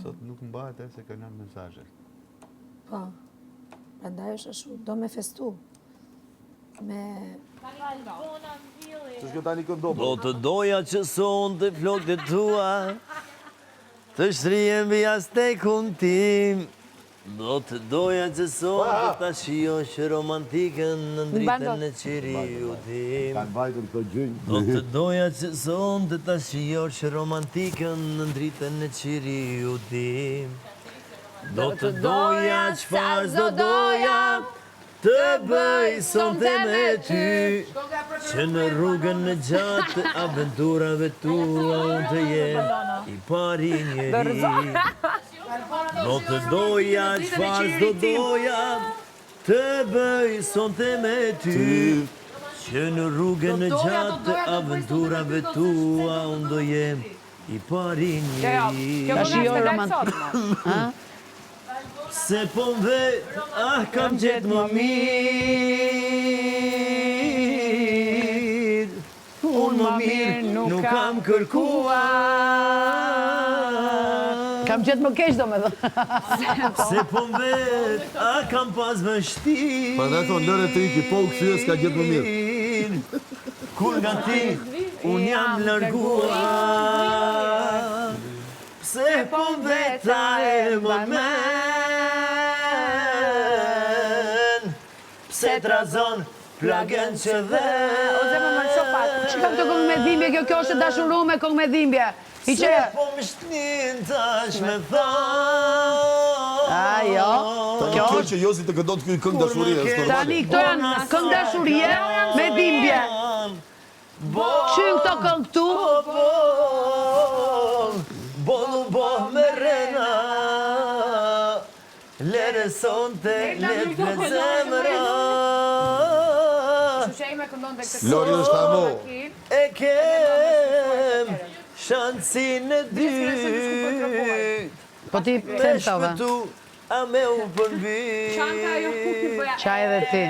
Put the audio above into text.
Sot nuk mbahet e se ka lënë mesazhe. Po. Prandaj është ashtu, do me festu. Me Ç'është kjo tani këndo? Do të doja që sonte flokët e tua Të shtrihen mbi jastekun tim Do të doja që sonte ta shijosh romantikën në dritën e qiriut tim. Kanë vajtur këto gjynj. Do të doja që sonte ta shijosh romantikën në dritën e qiriut tim. Do të doja çfarë s'do doja Të bëj sonte me ty Që në rrugën e gjatë të aventurave tua Unë të jem i pari njeri Do të doja çfarë s'do doja Të bëj sonte me ty Që në rrugën e gjatë të aventurave tua Unë do jem i pari njeri Ta shijoj romantikën. Se po m'vet, ah kam gjetë më mirë Unë më mirë nuk kam kërkuar Kam gjetë më keq domethënë. Se po m'vet, ah kam pas vështirë Prandaj thonë lëre të iki, po u kthye s'ka gjetë më mirë. Kur nga ti unë jam larguar Pse po m'vet a e mban men Pse trazon plagën që dhe O zemër më lësho pak. Ç'ka këto këngë me dhimbje kjo kjo është e dashurume këngë me dhimbje. I që Pse po më shtin tash me thanë A jo. Tani kjo që Jozi të këndon këngë dashurie është normale. Tani këto janë këngë dashurie me dhimbje. Ç'janë këto këngë këtu? Boll, boll u bo me rrena Lere sonte, le të flet zemra Lori është amo. E kem shansin e dytë Po ti pse Me mësove? shpëtu a me u përmbyt Qaj edhe ti.